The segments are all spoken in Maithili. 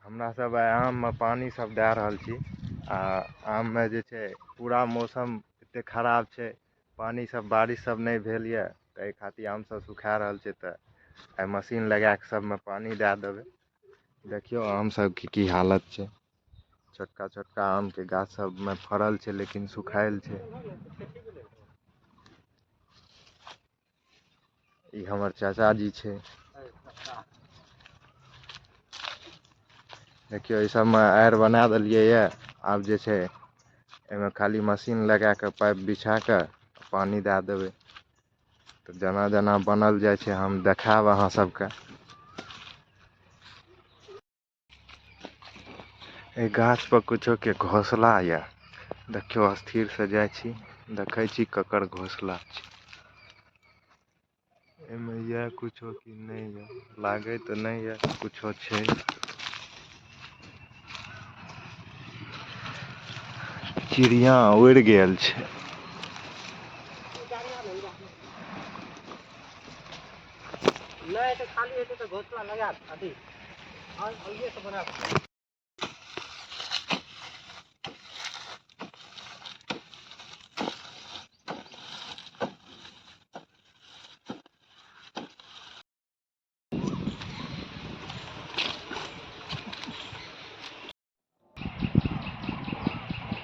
हमरा सब आइ आममे पानि सब दए रहल छी आ आममे जे छै पूरा मौसम एते खराब छै, पानि सब बारिश सब नहि भेल यऽ, तऽ एहि खातिर आम सब सुखा रहल छै। तऽ आइ मशीन लगा कऽ सबमे पानि दए देबै। देखियौ आम सबके की हालत छै। छोटका छोटका आमके गाछ सबमे फड़ल छै लेकिन सुखायल छै। ई हमर चाचा जी छै। देखियौ ई सबमे आरि बना देलियै यऽ। आब जे छै एहिमे खाली मशीन लगा कऽ पाइप बिछा कऽ पानि दए देबै। तऽ जेना जेना बनल जाइ छै हम देखायब अहाँ सबके। एहि गाछ पर कुछो के घोंसला यऽ। देखियौ स्थिर से जाइ छी, देखै छी ककर घोंसला छै। एहिमे यऽ कुछो कि नहि यऽ, लागै तऽ नहि यऽ कुछो छै। चिड़िया उड़ि गेल छै। नहि तऽ खाली हेतै तऽ घोंसला लगा अथी अलगे से बना।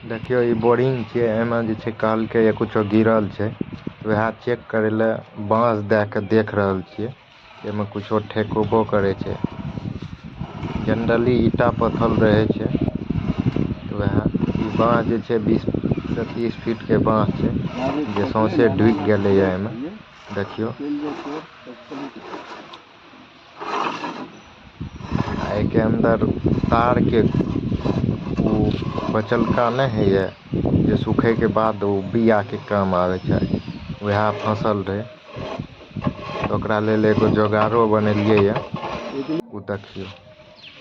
देखियौ ई बोरिंग छियै, एहिमे जे छै कहलकै या कुछो गिरल छै, वएह चेक करै लए बाँस दए कऽ देख रहल छियै। एहिमे कुछो ठेकबो करै छै। जनरली ईटा पत्थल रहै छै। तऽ वएह ई बाँस जे छै 20 से 30 फीट के बाँस छै जे सौंसे ढुकि गेलै या एहिमे। देखियौ आ एहिके अन्दर तार के उ बचलका नहि होइया जे सुखे के बाद ओ बिया के काम आबै छै, वएह फसल रहे। तऽ ओकरा लेल एगो जोगारो बनेलियै या, ओ देखियौ।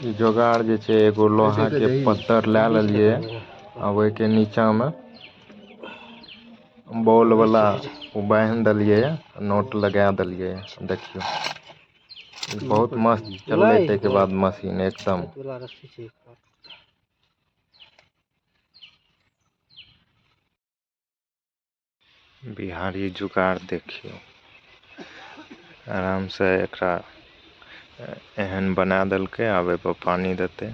ई जोगार जे छै एगो लोहा के पत्थर लए लेलियै आ ओहिके नीचा मे बॉल वाला ओ बान्हि देलियै या, नोट लगा देलियै या। देखियौ बहुत मस्त चललै। ताहिके बाद मशीन एकदम बिहारी जुगाड़। देखियौ आराम से एकरा एहन बना देलकै, आब एहि पर पानि देतै।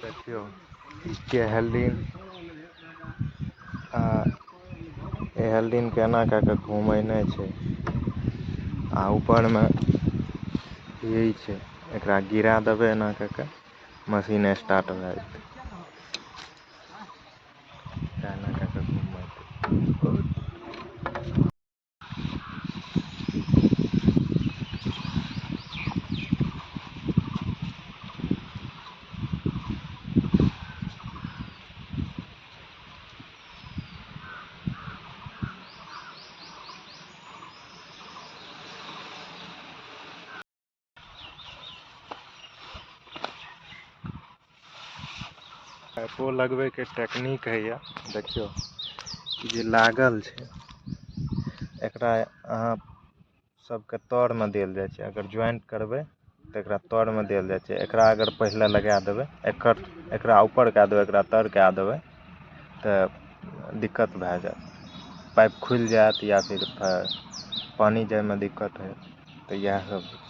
देखियौ ई छियै हेल्डीन, आ एहि हेल्डीन के एना कए कऽ घुमेनाइ छै आ ऊपर मे यही छै, एकरा गिरा देबै एना कए कऽ, मशीन स्टार्ट भए जेतै। एना कए कऽ घुमेतै। पाइपो लगबै के टेक्निक होइया। देखियौ ई जे लागल छै एकरा अहाँ सबके तर मे देल जाइ छै। अगर ज्वाइंट करबै तऽ एकरा तर मे देल जाइ छै। एकरा अगर पहिले लगा देबै, एकरा ऊपर कए देबै, एकरा तर कए देबै तऽ दिक्कत भए जायत, पाइप खुलि जायत या फिर पानि जाइमे दिक्कत होयत। तऽ इएह सब होइ छै।